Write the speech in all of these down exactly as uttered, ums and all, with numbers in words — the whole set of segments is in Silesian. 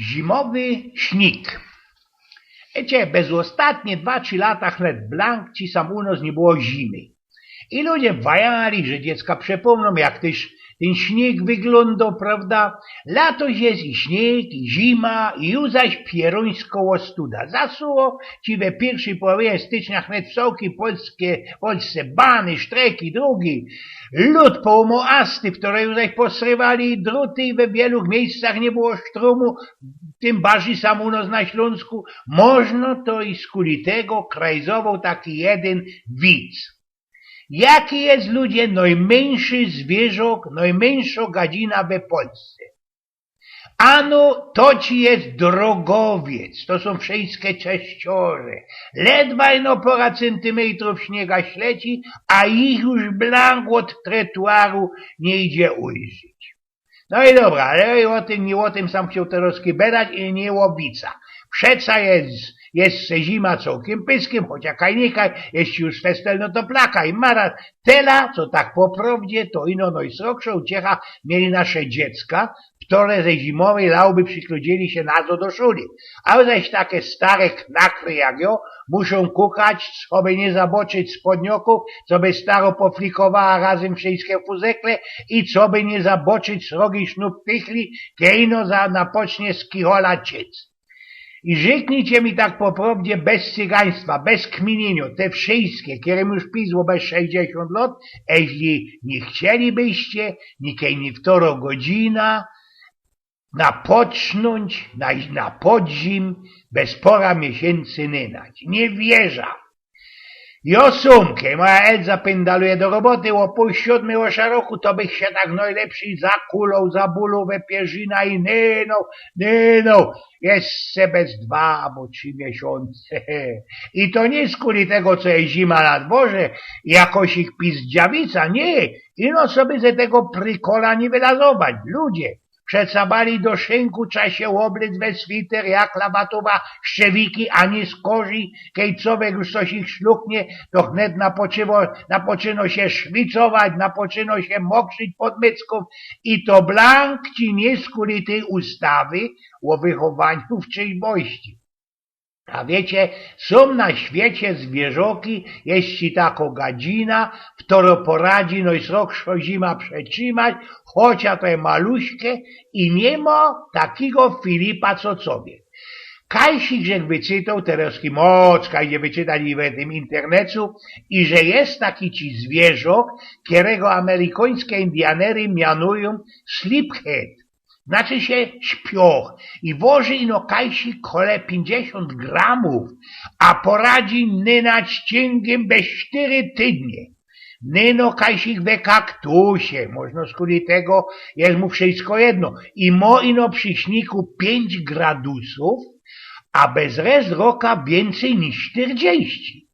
Zimowy śnieg. Wiycie, bez ôstatnie dwa, trzi lata chnet blank, ci sam u nos niy było zimy. I ludzie wajali, że dziecka przepōmnōm, jak tyż tyn śnieg wyglōndoł, prawda? Lato je i śnieg, i zima, i już zaś pierōńsko ôstuda. Zasuło ci we piyrwszyj połowie stycznia chnet w cołkij Polsce bany, sztreki, drugi. Lud połōmoł asty, w ktore już zaś posrywali druty i we wielu miyjscach niy było sztrumu, tym bardzij sam u nos na Ślōnsku. Możno to i skuli tego krajzowoł taki jedyn wic. Jaki je, ludzie, nojmyńszy zwiyrzok, nojmyńszo gadzina we Polsce? Ano, to ci je drogowiec, to sōm wszyjske czeszczorze. Ledwa ino pora cyntymetrōw śniega śleci, a ich już blank ôd trotuaru niy idzie ujrzyć. No i dobra, ale ô tym, niy ô tym sam chcioł terŏz bedać i niy ô wica. Przeca je, je zima cołkym pyskym, chocia kaj nikaj, jeździ już festelno toplaka i mara. Tela, co tak po prŏwdzie, to ino nojsrogszŏ uciecha mieli nasze dziecka, ktore ze zimowyj lauby przikludziyli sie nazo do szuli. A zaś take stare knakry jak jo, muszōm kukać, coby niy zaboczyć spodniokōw, coby staro poflikowała razym wszyjske fuzekle i coby niy zaboczyć srogij sznōp pichli, kej ino za, napocznie z kichola ciec. I rzyknijcie mi tak po prŏwdzie, bez cygaństwa, bez kminiynio, te wszyjske, kerym już pizło bez sześćdziesiōnt lŏt, jeźli niy chcielibyście, nikej niy wtorŏ godzina, napocznōńć na, na podzim bez pora miesiyncy nynać. Niy wierza. Jo sōm, kej moja Elza pyndaluje do roboty ô pōł siōdmyj ô szaroku, to bych sie tak nojlepszyj zakuloł, zabulōł we pierzina i nynōł, nynōł, jeszcze bez dwa abo trzi miesiōnce. I to niy skuli tego, co je zima na dworze, jakosik pizdźawica, niy. Ino sobie ze tego prikola niy wylazować, ludzie. Przeca bali do szynku trza sie ôblec we switer, jak lawatowa, szczewiki, a niy skorzij, kej cowek już coś ich szluknie, to chnet napoczywo, napoczyno sie szwicować, napoczyno sie mokrzić pod myckōm i to blank ci niy skuli tyj ustawy ô wychowaniu w trzeźwości. A wiycie, sōm na świecie zwiyrzoki, jeźli tako gadzina, wtorŏ poradzi nojsrogszŏ zima przetrzimać, chocia to je maluśke i niy ma takigo Filipa co cowie. Kajsik żech wyczytoł, terŏz moc kajdzie wyczytać i we tym internecu, i że je taki ci zwiyrzok, kerego amerikōńske Indianery mianujōm sleephead. Znaczy sie śpioch i woży ino kajsik kole piyńćdziesiōnt gramōw, a poradzi nynać ciyngiym bez sztyry tydnie. Nynŏ kajsik we kaktusie, możno skuli tego, je mu wszyjsko jedno. I mo ino przi śniku piyńć gradusōw, a bez rest roka wiyncyj niż sztyrdzieści.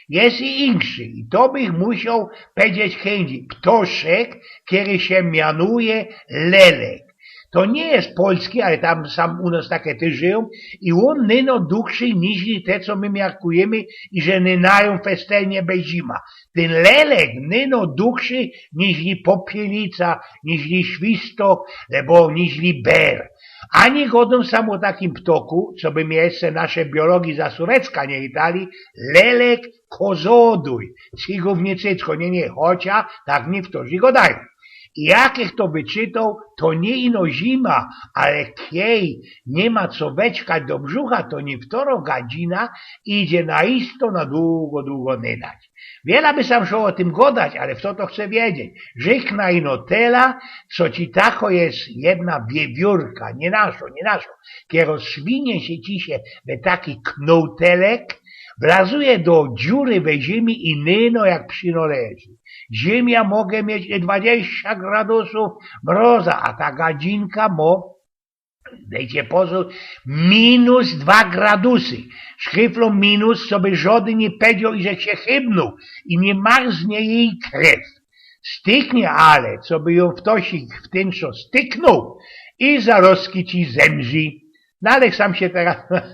Je i inszy, i to bych musioł pedzieć chyndziej. Ptoszek, kery sie mianuje lelek. To niy je polski, ale tam sam u nos take tyż żyjōm. I ôn nynŏ duchszy niźli te, co my miarkujymy, i że nynajōm festelnie bez zima. Tyn lelek nynŏ duchszy niźli popielica, niźli świstok, lebo niźli ber. A niy godōm sam ô takim ptoku, co by mie jeszcze nasze biologije za sureczka niy chitali, lelek kozoduj, cygōw niy cycko, niy, niy, chocia tak niyktorzy godajōm. I jak żech to wyczytoł, to niy ino zima, ale kej niy ma co weczkać do brzucha, to niy wtorŏ gadzina idzie na isto na dugo, dugo nynać. Wiela by sam szło ô tym godać, ale fto to chce wiedzieć? Rzykna ino tela, co ci tako je jedna wiewiōrka, niy naszŏ, niy naszŏ, kero swinie sie ci sie we taki knōłtelek, wlazuje do dziury we ziymi i nynŏ jak przinŏleży. Ziymiã moge mieć i dwadzieścia gradusōw mroza, a ta gadzinka mo, dejcie pozōr, minus dwa gradusy. Szkiflōm minus, co by żŏdyn niy pedzioł, iże sie chybnōł i niy marznie jij krew. Styknie ale, co by jōm ftosik w tynszŏ styknōł i zarozki ci zemrzi. No ale sam sie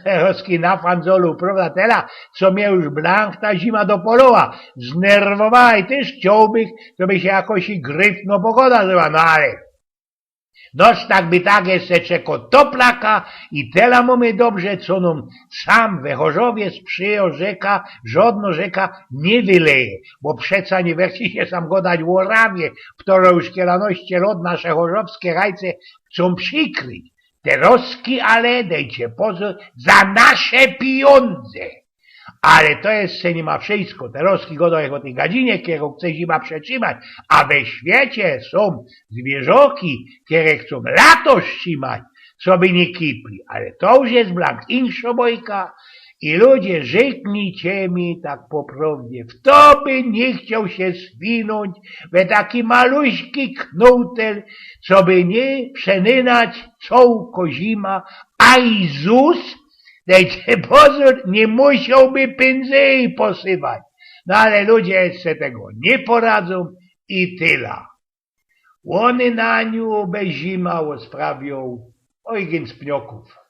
terŏzki nafandzoloł, prŏwda, tela, co mie już blank ta zima dopoloła. Znerwowała i tyż chciołbych, co by sie jakoś i gryfno pogoda zrobiła, no ale Dość tak by tak jeszcze czeko toplaka i tela mōmy dobrze, co nōm sam we Chorzowie sprzyjo rzeka, żodno rzeka niy wyleje, bo przeca niy werci sie sam godać ô Orawie, ktoro już kielanoście lot nasze chorzowske rajce chcōm przikryć. Terozki ale, dejcie pozōr, za nasze pijōndze. Ale to jeszcze niy ma wszysko. Terozki godōm jak ô tyj gadzinie, kerõ chce zima przetrzimać, a we świecie sōm zwierzoki, kere chcōm lato strzimać, coby niy kipli. Ale to już je blank inszo bojka. I ludzie, rzeknijcie mi tak po prowdzie, fto by niy chcioł sie swinōńć we taki maluśki knōtel, coby niy przenynać cołko zima, a i zus, dejcie pozōr, niy musiołby pynzyji posywać. No ale ludzie jeszcze tego niy poradzōm i tela. Ôny na niu bez zima ôsprawiōł Ojgyn z Pniokōw.